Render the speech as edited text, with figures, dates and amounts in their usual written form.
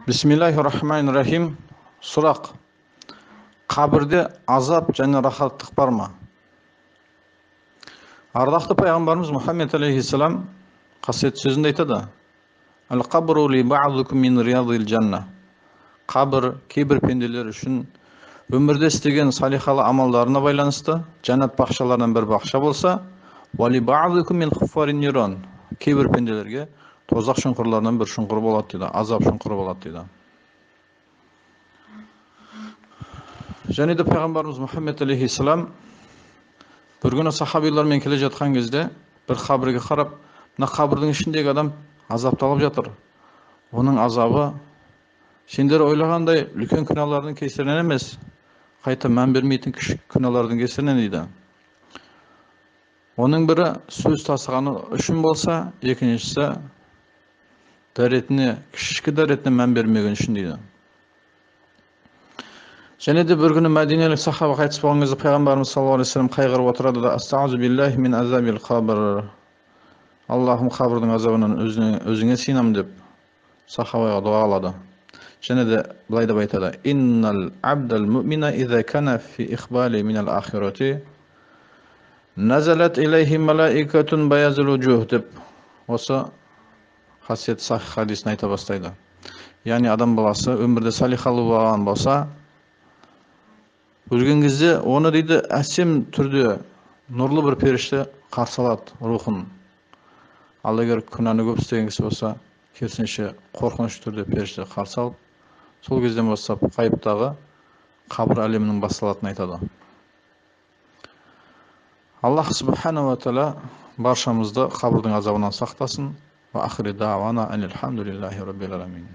Бисмиллахи-рахмани-рахим. Сұрақ: қабірде азап және рахаттық бар ма? Ардақты пайғамбарымыз Мұхаммед алейхиссалам қасиетті сөзінде айтады: Әл-қабру ли бa'дукум мин риядил жанна. Қабір кейбір пенделер үшін өмірде істеген салихалы амалдарына байланысты жәннат бақшаларынан бір бақша болса, уа ли бa'дукум мин хуффарин ниран. Кейбір пенделерге тозақ шұңқырларынан бір шұңқыр болады дейді, азап шұңқыры болады дейді. Және де пайғамбарымыз Мұхаммед алейхиссалам бір күні сахабилармен келе жатқан кезде бір қабірге қарап, мына қабірдің ішіндегі адам азапталып жатыр. Оның азабы сендер ойлағандай үлкен күнәлардың кесірінен емес, қайта мән бермейтін кішік күнәлардың кесірінен дейді. Оның бірі сөз тасығаны үшін болса, екіншісі дәретіне, кішкі дәретіне мән бермеген үшін дейді. Және де бір күні мәдинелік сахаба қайтыс болған кезде пайғамбарымыз саллаллаху алейхи вассалам қайғырып отырады да, астаузу биллахи мин азабил қабр, Аллахым, қабірдің азабынан өзіңе сыйынамын деп сахабаға дұға қылады. Және де былай деп айтады: иннал абдал муъмина иза кана фи ихбали минал ахирати назалат илайхи малаикатун баязул вуджух деп осы қасиетті сахих хадисін айта бастайды. Яғни адам баласы өмірде салихалы болған болса, өлген кезде оны дейді әсем түрде нұрлы бір періште қарсы алады рухын. Ал егер күнәні көп істеген кісі болса, керісінше қорқынышты түрде періште қарсы алып, сол кезден бастап ғайыптағы қабір әлемінің басталатынын айтады. Аллах субханала тағала баршамызды қабірдің азабынан сақтасын. Уа ахири даъвана анилхамдулиллахи раббил аламин.